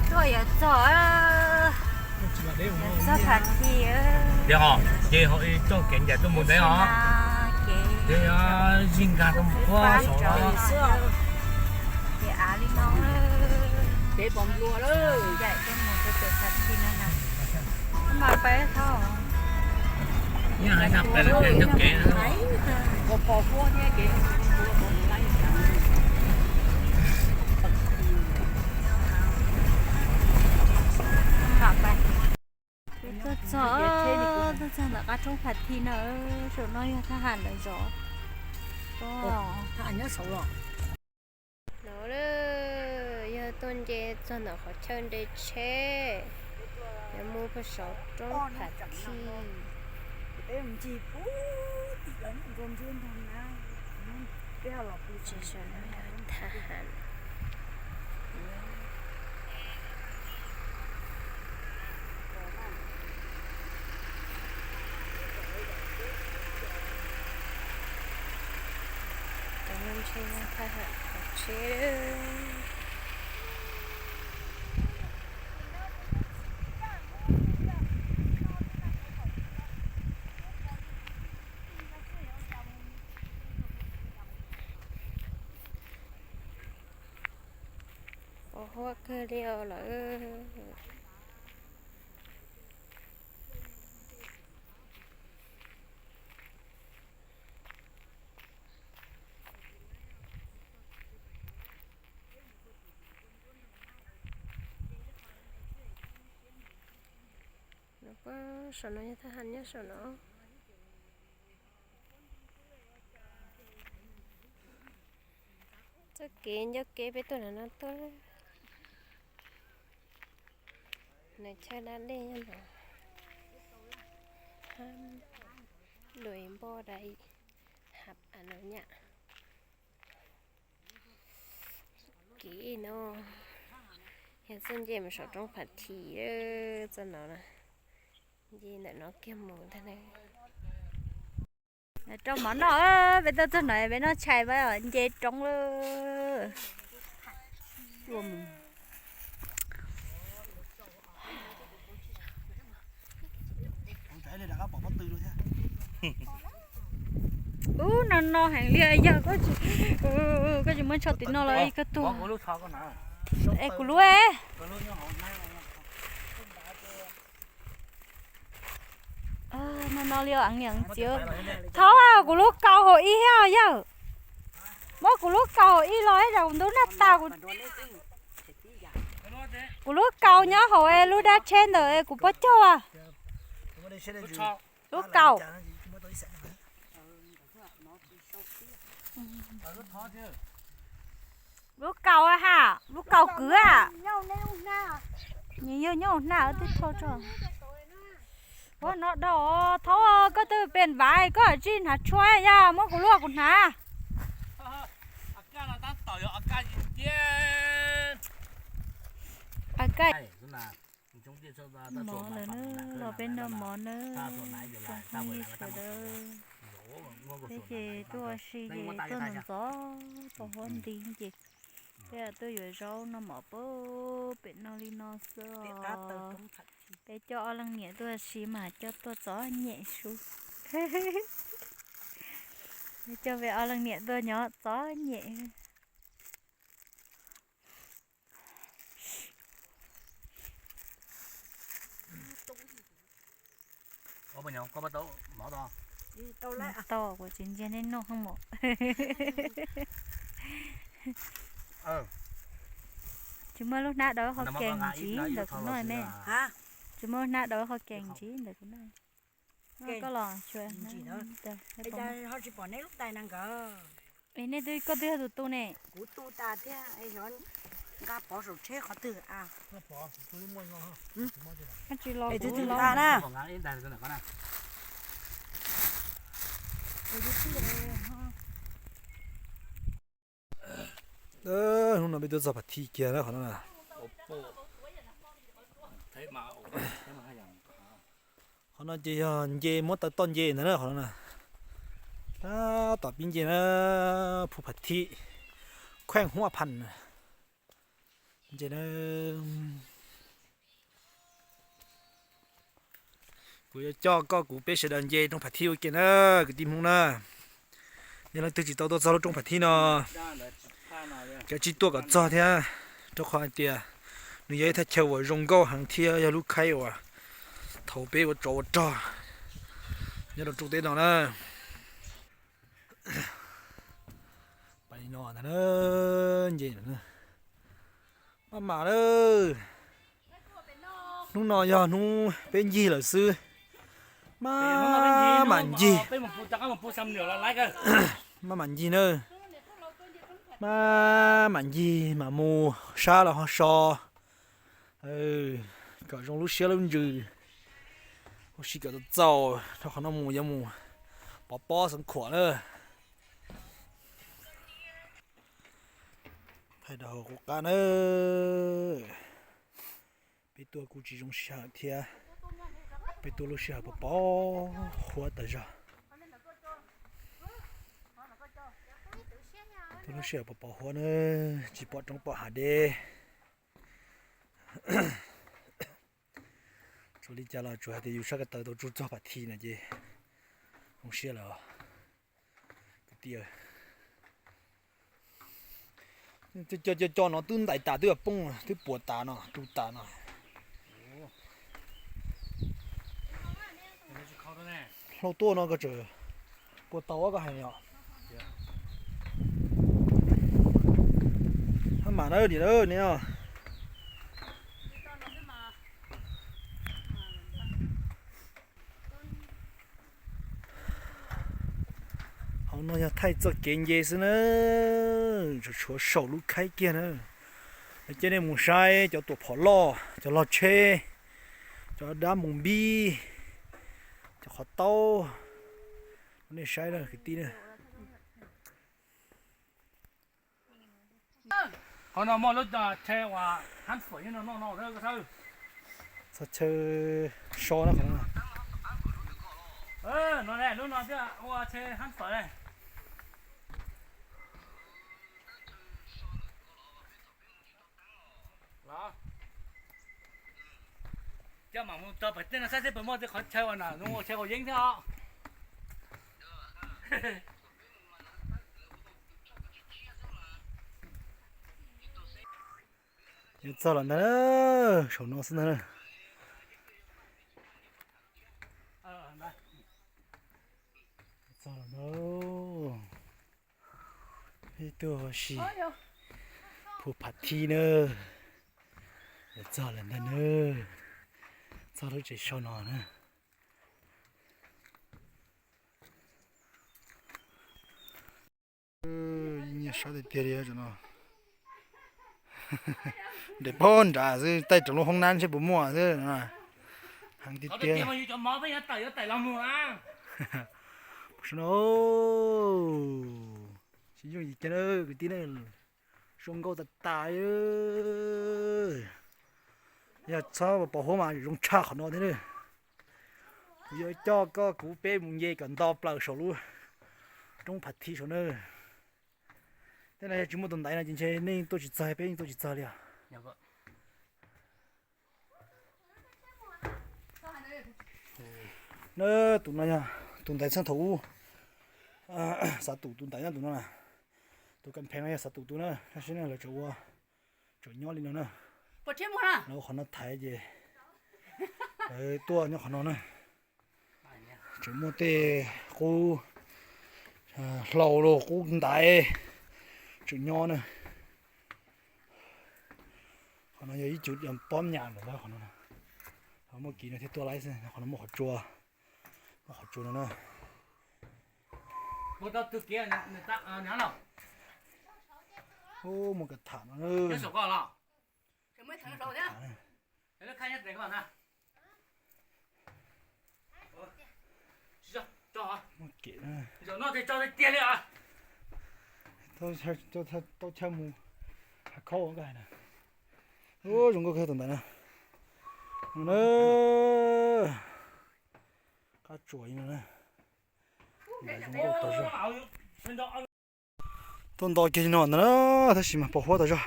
Tuaj yuav txog, yuav txog Phav Thi. Ces ho, ces ho txoj kev ncaim tuaj mus ntev os. Ces zij nkag tuaj mus puag saud. Ces av li no, ncaim tuaj mus rau pem Phav Thi no na. Mas peb thauj. Ib yam li peb cov kev. Tuaj txog, tuaj txog ntawm qab roob Phav Thi na, saum no yog thaj ham lawv zov. No yog tuaj nce txog ntawm qhov chaw nres tsheb, yuav mus puag saum roob Phav Thi. Tsis saum no yog thaj ham. Cov no ntshe yog thaj ham qhov tsheb. Pos huab kawg li os lawm. Saum no yog thaj ham nyob saum no. Txoj kev ncauj kev peb tuaj ntawm no tuaj. Nws chaw da dej nyob no. Hab đồi Bo Đài Hạp Ano Nhạ. Kev no yog txoj nce mus saum roob Phav Thi, txoj no na. Nce ntawm no kiag mus ntag na. Rau mov noj, peb tuaj txog no peb noj tshais mas nce roob lawm. Ub, no no heev li yawg, koj tsis muab tsho tim no los koj tuag. Es kuv lub, no no li, txiv, thaub, kuv lub kaus hauv ib thiab yawg. Muab kuv lub kaus hauv ib los ib, kuv ntub naj tas. Kuv lub kaus nyob hauv lub dab tsheb ntawm kuv pob caug. Lub kaus. Lub kaus ha, lub kaus kwv a. Nws yog nyob hauv hnab twb thauj tso. Ua no dau, thaub, koj twb pem vav koj tsis hnav tshuaj yog muab kuv luaj kuv hnav. Mov lawm na, los peb noj mov na, tsoom phooj ywg sawv daws. Peb ces tuaj ua si ces tuaj ntxov ntxov pos huab nti ces peb tuaj yuav zaub noj mov pem no li no xwb os. Peb coj ob leeg niam tuaj ua si mas coj tuaj txom nyem su. Coj peb ob leeg niam tuaj nyob txom nyem. Tau, kuv tsis ntsia nej noj mov. Tsis muaj lub hnab daus qhov kees ntsib ntawm kuv noj me. Tsis muaj lub hnab daus qhov kees ntsib ntawm kuv noj. Koj los, nej twb, koj twb yog tus tu ne. Tsis los kuv los. Hnub no peb tuaj txog Phav Thi kiag na qhov no na. Qhov no ces yog nce muab taw toj nce ntawd na qhov no na. Tab tom pib nce na, phu Phav Thi, khueej Huab Phan. Nce na, Kuv yuav coj koj kuv peb sawv daws nce roob Phav Thib ua ke na, kwv tij Hmoob na. Yog leej twg tsis tau tuaj txog lub roob Phav Thib no, cov tsis tuaj kom txog thiab, rau qhov hais tias nws yog ib thaj chaw uas zoo nkauj heev thiab yog lub khaib uas thaum peb ua tsov ua rog nyob rau roob teb no na. Pais li no ntag na, nce maj mam lawm. Hnub no yog hnub peb ncig lawm xwb, maj mam ncig, maj mam ncig na, maj mam ncig mam mus sab los ho so, kom zoo lub siab lub ntsws, ua si kom txaus txaus, rau qhov no mus yuav mus pov pob Xeev Khuam na. Thaij rau hauv qub qab na. Peb tuaj kuj tsis zoo sij hawm thiab, peb tuaj lub sij hawm pos pos huab tas zog. Tuaj lub sij hawm pos pos huab na, tsis pom roob pom hav deb. Tsuas li cas los tsuas hais tias yus sab ko taw tau tsuj txog Phav Thib no ces zoo siab lawm os kwv tij. Co co co no twb ntais tas twb poob twb puas tas no tu tas no. Hlau tuaj no koj tseem puas tau koj hais os. Hab mam na niam na ne. Hauv no yog thaij txoj kev nce xwb na, tshuav saum lub khaib kiag na. Lawv coj nej mus saib cov tuam phom loj, cov log tsheb, cov dab mus npib, cov qhov taub, nej saib na kwv tij na. Qhov no muaj lub tsheb uas hab fawm nyob no no no. Txog chaw so na qhov no. No lub no thiaj ua tsheb hab fawm. Coj mam mus txog pem tej no saib seb puas muaj tej qhov chaw uas nws ua tsheb haus yeeb thiab os. Yuav txog lawm ntag, saum no xwb ntag. Txog lawm ntag. Ib tug si phu phav thib na. Yuav txog lawm ntag na. Txog lub tsev so no na. Nyiam sab tiag tiag li no. Nres pob nrad xwb, taij rau lub hoob nab seb puas muaj xwb. Heev tiag tiag. Tsis yooj yim kiag kwv tij na, zoo nkauj tas tas. Yog txhob pos huab mas zoo tshaj qhov no thiab na. Kuv yuav coj koj kuv peb mus nce kom nto plaws saum lub roob phav thib saum na. Tej no yog tsis muaj tus ntaiv no ces ntshe nej tuaj tsis txog, peb yeej tuaj tsis txog li os. Na, tus no yog tus ntaiv txheej thaum ub. Xav tus tus ntaiv no, tus no na. Tus kas phees no yog xav tus tus na, tab sis lawv tseem ua, tseem nyob li no na. Lawv ua qhov no thaiv ces lawv tuaj nyob qhov no na. Tseem muaj tej qub hlau los qub ntaiv tseem nyob na. Qhov no yog ib cub pob nyam ntawm qhov no. Muaj kiv no thiaj tuaj laib xwb, qhov no muaj qhov tsua, muaj qhov tsua no na. Ub, muaj kav tham no. Muaj kev na. Tau chaw mus hav khaub na. Ub, zoo nkauj kawg tus ntawd na. No na. Qab tsuas no na. Zoo nkauj tag zog. Tuaj nto kiag li no ntag na, tab sis mas pos huab tas zog,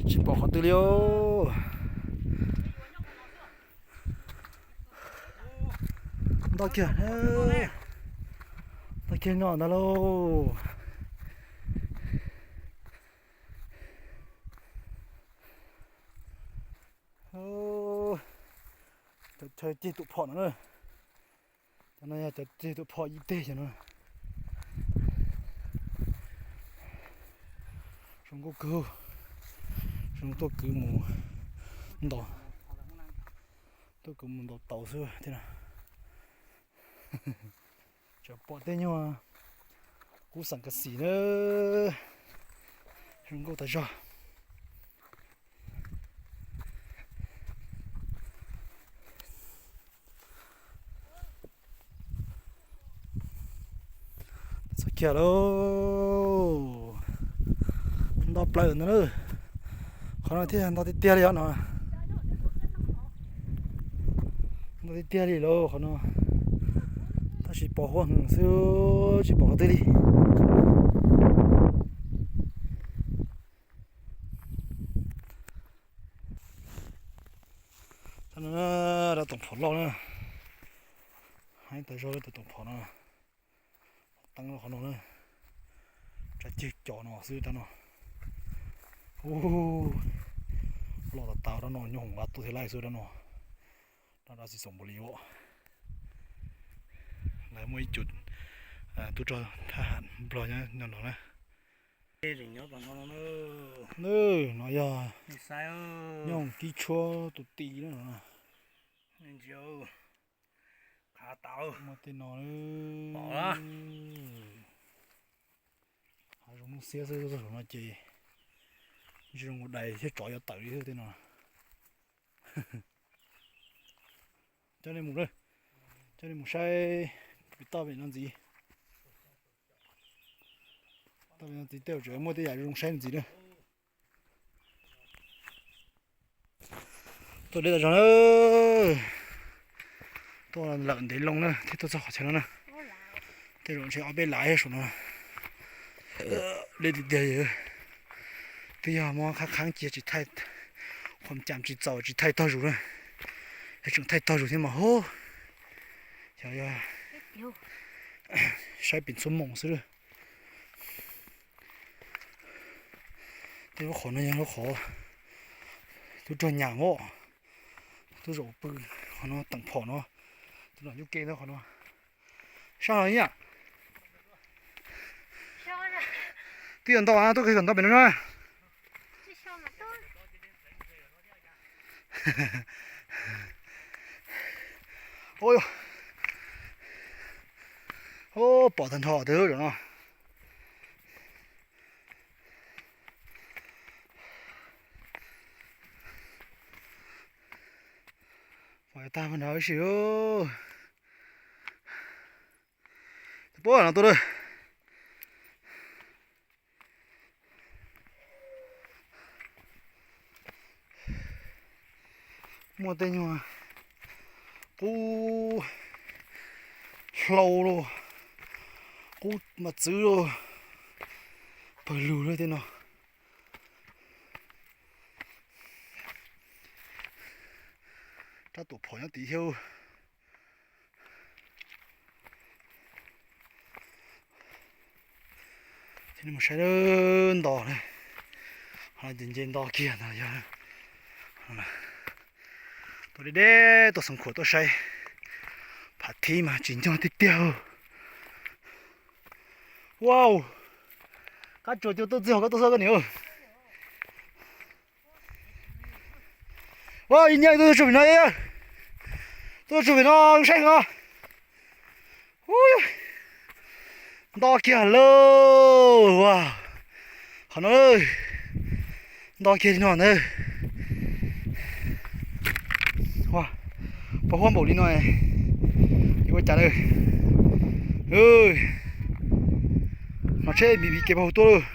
tsis pom qhov twg li os. Toj kiag, toj kiag no ntag lauj. Cov chaw ceg tus phom no na. Cov no yog cov ceg tus phom ib teg cov no. Zoo nkauj kawg. Zoo tuaj kwv mus ntaus, tuaj kwv mus ntaus taus xwb thiab no. Tseem pom tej nyuag kub xeem kas xim na, zoo nkauj tas zog. Txog kiag lauj, nto plaws ntag na. Qhov no thiaj nto tiag tiag li os no. Nto tiag tiag li lauj qhov no, tab sis pos huab heev xwb, tsis pom qhov twg li. Rab toom phom loj na, heev tas zog li tus toom phom no. Teeb qhov no na, tsab ceg cov no xwb rab no. Ub, loj tas tas rab no, nyob hoom vaj tuaj thiab laij xwb rab no. Rab no tsis xoom npaum li os. Lawv muaj ib co tub rog thab ham nplog nyob no na. Nws no yog nyob hoom kib tshuab tus ti na no. Muaj tej no, hav zoov lub xiab xwb, txog saum no ces ntshe zoo nkaus dais thiab tsov yuav tawm li tej no. Coj nej mus, coj nej mus saib pem toj pem no ntxiv. Toj pem no ntxiv tej zaum tseem muaj tej yam zoo saib ntxiv na. Tuaj deb tas zog na. Tuaj lawm ntev loo na thiaj tuaj txog qhov chaw no na. Tej zaum ntshe ob peb lav saum no. Deb tiag tiag. Twb yog muab qhab qhaeb cia tsis thaij, qhuam cam tsis txaus tsis thaij tog zus na. Yog tseem thaij tog zus thiab mas hub, xyov yog saib pem txhua moos xwb. Tej lub qhov no yog lub qhov tub rog nyam os, tub zaum pw qhov no teem phom no, tus no yub ke ntawm qhov no. Sab hov ib yam. Twb yuav nto, tuaj kawg kom nto pem no na. Pom tag nrho twb no. Pom tag nrho ib si. Puab no tuaj lawm. Muaj tej nyuag qub hlau los, qub mas txwv los, pawg lug li tej no. Rab tuam phom nyob tim thiab. Mus saib nto, nce nto kiag ntag yog. Tuaj deb deb tuaj xeev khuam tuaj saib, pham thib mas tsis nyob tiag tiag. Wow, qab tsuas cuag tuaj txij hauv koj tuaj xwb koj niam. Ua ib nyiam tuaj tsuag pem no, tuaj tsuag pem no saib no. Nto kiag lauj. Qhov no nto kiag li no ntag. Pos huab npaum li no, yuav ua cas lawm. No tsheb vim vim kev pos huab tuaj lauj.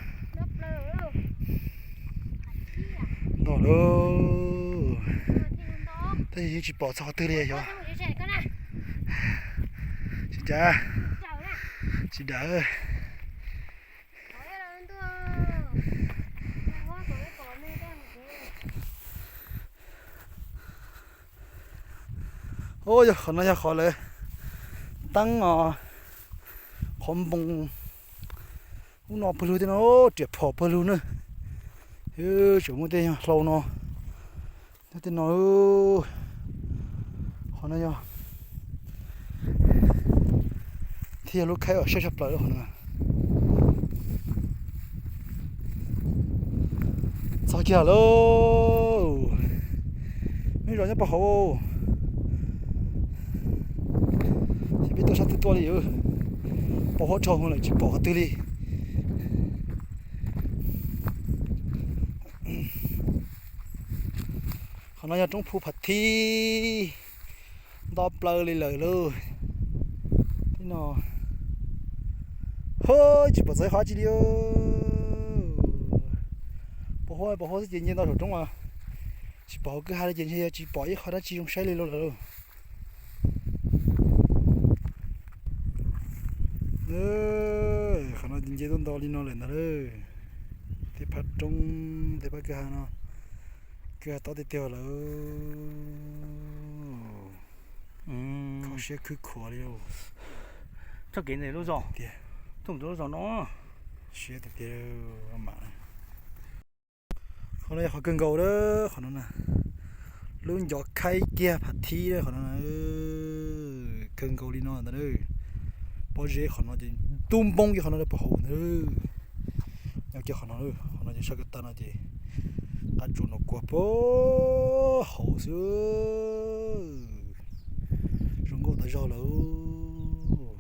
Nto lauj. Tab sis yeej tsis pom txog qhov twg li xyov. Tsis dav, tsis dav. Ua yog qhov no yog qhov lawv teeb os, qhov npoo ub no pawg lug tej no, riam phom pawg lug na. Tseem muaj tej hlau no, tej no, qhov no yog thiaj yog lub khaib uas siab tshaj plaws qhov no. Txog kiag lawm, me zos nyob pem hauv. Ces peb tuaj sab twg tuaj li, pos huab dhau hwv lawm tsis pom qhov twg li. Qhov no yog roob phu Phav Thib, nto plaws li lawm lauj. Tib no, ha, tsis pom txog qhov dab tsi li. Pos huab, pos huab xwb ces nce nto saum roob mas tsis pom hauv kwj ha li ces ntshe yog tsis pom ib qho dab tsi zoo saib li lauj lawm. Qhov no nce tuaj nto li no lawm ntag lauj. Tej phab roob, tej phab kwj ha no, kwj ha tob tiag tiag lawm. Kho siab khwb khuav li. Txoj kev ntawm lub zos tiag, tuaj ntawm lub zos no, siab tiag tiag mas. Qhov no yog qhov kawg nkaus lawm, qhov no na, lub ncov khaib kiag Phav Thib lawm qhov no na. Kawg nkaus li no ntag. Pob zeb qhov no ces tub npoob kiag qhov no rau puag hauv ntag. Nyob kiag qhov no, qhov no ces sab ko taw no ces qab tsuas no kuag puag hauv xwb. Zoo nkauj tas zog lawm.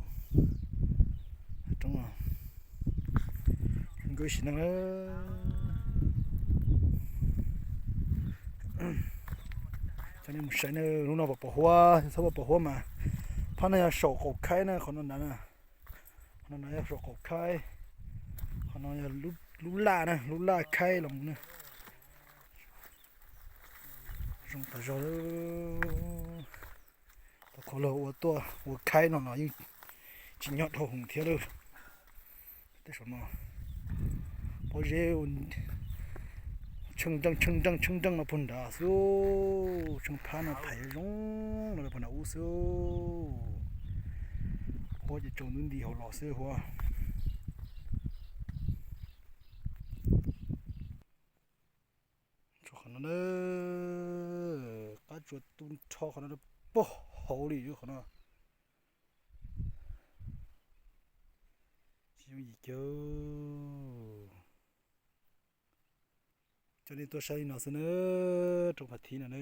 Roob zoo nkauj ib sim neej. Coj nej mus saib na, hnub no pom pos huab, txhob pom pos huab mas phab no yog saum qaum khaib na, qhov no na, qhov no na yog saum qaum khaib, qhov no yog lub laj na, lub laj khaib los mus na. Zoo tas zog lawm. Tau qhov luag ua tuaj ua khaib no los yeej tsis nyob dhau hwv thiab lawm. Tej saum no pob zeb tshee nreej tshee nreej tshee nreej no puag nrad xwb, tshee phab no thaiv zoo no puag nrad ub xwb. Huab ces tsaus ntuj nti hauv los xwb huab. Qhov no na, qab tsuas tu nrho qhov no rau puag hauv li qhov no. Tsis yooj yim kiag. Coj nej tuaj saib li no xwb na, roob Phav Thib no na.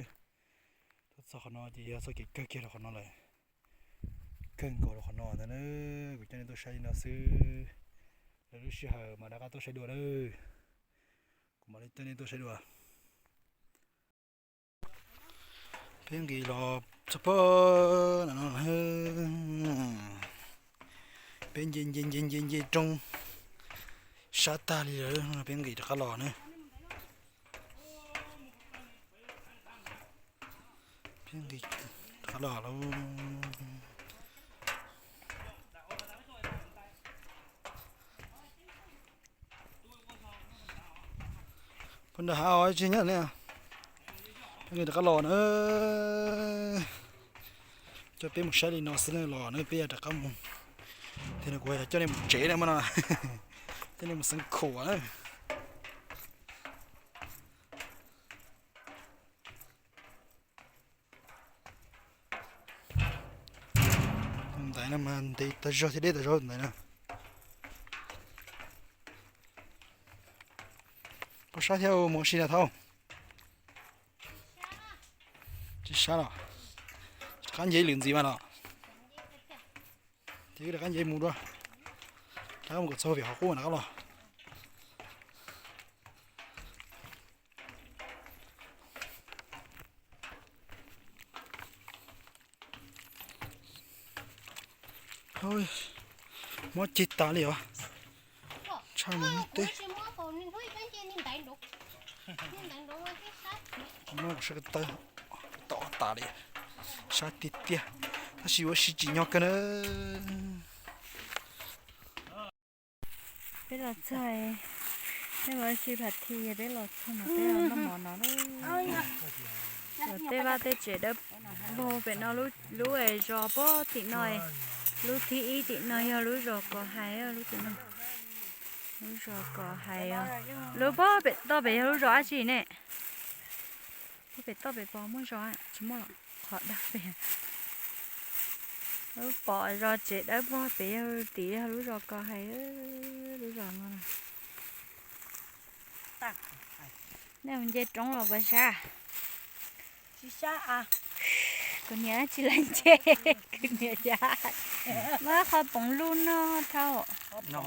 Tuaj txog qhov no ces yog txoj kev kawg kiag rau qhov no lawm. Kawg nkaus rau qhov no ntag na. Kuv coj nej tuaj saib li no xwb. Lwm lub sij hawm mam rov qab tuaj saib dua na. Kuv mam li coj nej tuaj saib dua. Peb nqis los txog pem no, peb nce nce nce nce nce roob sab tag li lawm, peb nqis rov qab los na. Peb nqis rov qab los lauj. Puag nram hav os, tsis nyob ne. Peb nqis rov qab los na. Coj peb mus saib li no xwb na, los na peb yuav rov qab mus. Tiam no kuv coj nej mus tsev na mas no, coj nej mus xeev khuam na. Ntaiv no mas ntev tas zog thiab deb tas zog ntaiv na. Pab sab thiab mus ua si na thaub. Tsis sab los? Rov qab nce lwm ntxiv mas los? Ces wb rov qab nce mus dua, rov qab mus kom txog vim qhov qub rov qab los. Mob ceg tas li os. Tshaj mus teb. Mob sab ko taw, tom tas li, sab tiag tiag, tab sis ua si tsim nyog kawg na. Peb los txog, peb mus ua si Phav Thib, peb los txog no peb noj mov no. Tej vaj tej tsev dawb vog pem no, lub zos puag tim no, Lub thib ib tim no yog lub zos Kos Hais, lub tim no, lub zos Kos Hais os. Lub pem toj pem yog lub zos dab tsi ne? Pem toj pem pos muaj zos, tsis muaj los qhov dawb pem. Lub pom zos tsev dawb pog pem yog tim yog lub zos Kos Hais, lub zos no. Nej mus nce roob los puas sab? Kuv niam tsis laib nce, kuv niam cas muab qhov poov luj noj thauj. Twb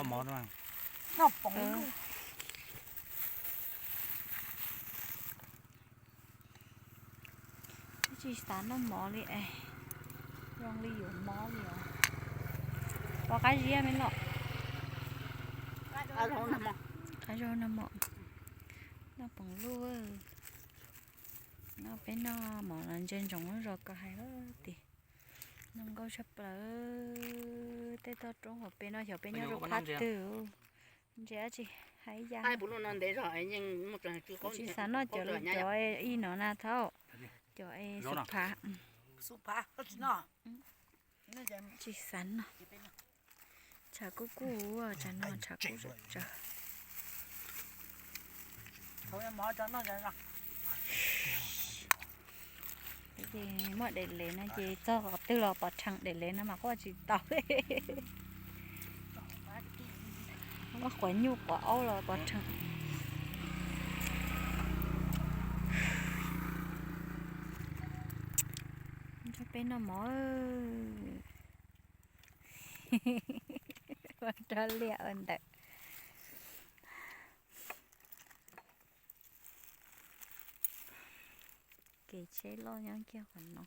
tsis xav noj mov li es zoo li yuav mob li os. Pom qab ziab me los. Qab zog noj mov, noj poov luj. No peb noj mov los ntsia ntsoov lub zos Kos Hais lawm tiag. Zoo nkauj tshaj plaws. Tej toj roob hauv peb no xyov peb nyob rau phab twg. Ntsia tsis hais ya. Tsis xav noj cov li cov ib no na thauj. Cov es xub phav. Tsis xav noj. Tshav kub kub, tshav no tshav kub tsawv. Ces muaj daim lev no ces txog qhov twg los pov rhees, daim lev no mas quaj tsis tau. Muaj quav nyuj quav aub los pov rhees. Nrog peb noj mov. Ua rau liaj ua ntawm. Kev tsheb loj nyob kiag qhov no.